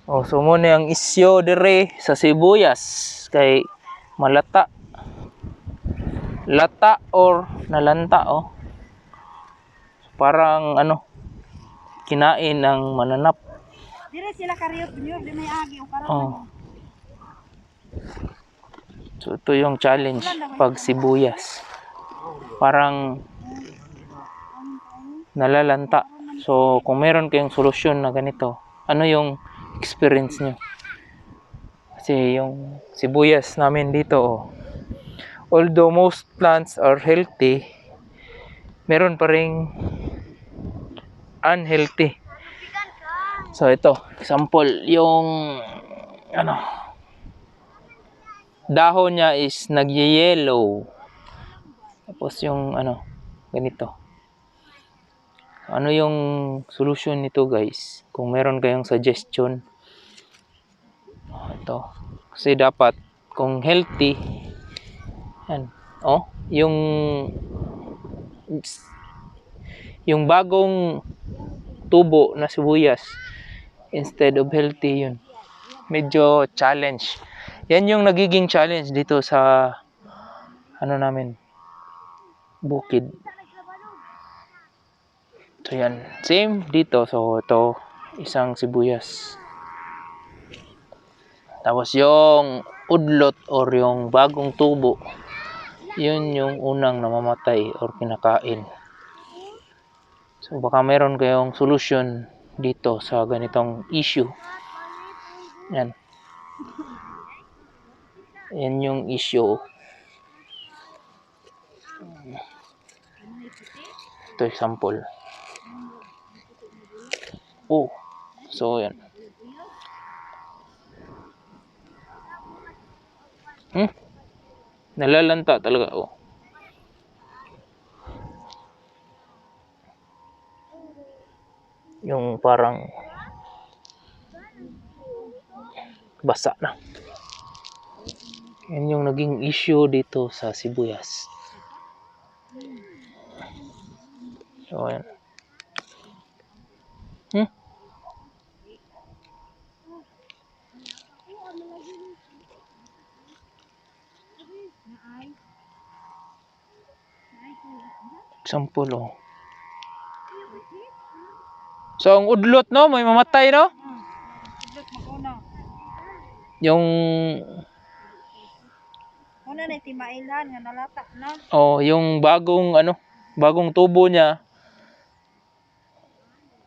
O sumo ni ang isyo dire sa sibuyas kay malata. Lata or nalanta Parang kinain ng mananap. Dire sila kariyot niyo, di may agi o karon. Oh. So ito yung challenge pag sibuyas. Parang nalalanta. So kung meron kayong solusyon na ganito, ano yung experience nyo? Kasi yung sibuyas namin dito, although most plants are healthy, meron pa ring unhealthy. So ito, example, yung dahon niya is nagye-yellow. Tapos yung ganito. Ano yung solution nito, guys? Kung meron kayong suggestion. Ito. Kasi dapat kung healthy, yan. Yung bagong tubo na sibuyas instead of healthy, yun. Medyo challenge. Yan yung nagiging challenge dito sa namin, bukid. So yan, same dito. So ito, isang sibuyas. Tapos yung udlot or yung bagong tubo, yun yung unang namamatay or kinakain. So baka meron kayong solution dito sa ganitong issue. Yan. Yan yung issue. Ito example. So yan. Nalalanta talaga. Yung parang basa na. Yan yung naging issue dito sa sibuyas. So yan. Example, So ang udlot, no, may mamatay, no? Udlot maguna. Yung Una na timailan nga nalata na. Yung bagong tubo niya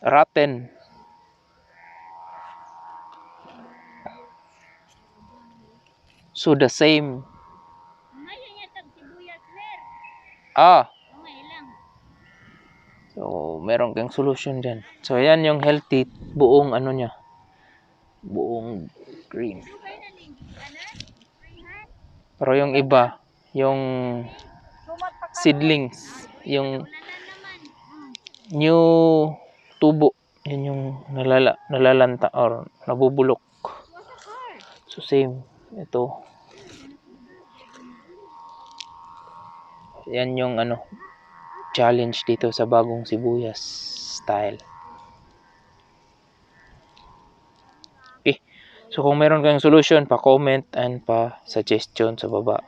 rotten. So the same. So meron kang solution diyan. So ayan yung healthy, buong niya. Buong green. Pero yung iba, yung seedlings, yung new tubo, yun yung nalalanta or nabubulok. So same, ito. Yan yung challenge dito sa bagong sibuyas style. Okay. So kung meron kayong solution, pa-comment and pa-suggestion sa baba.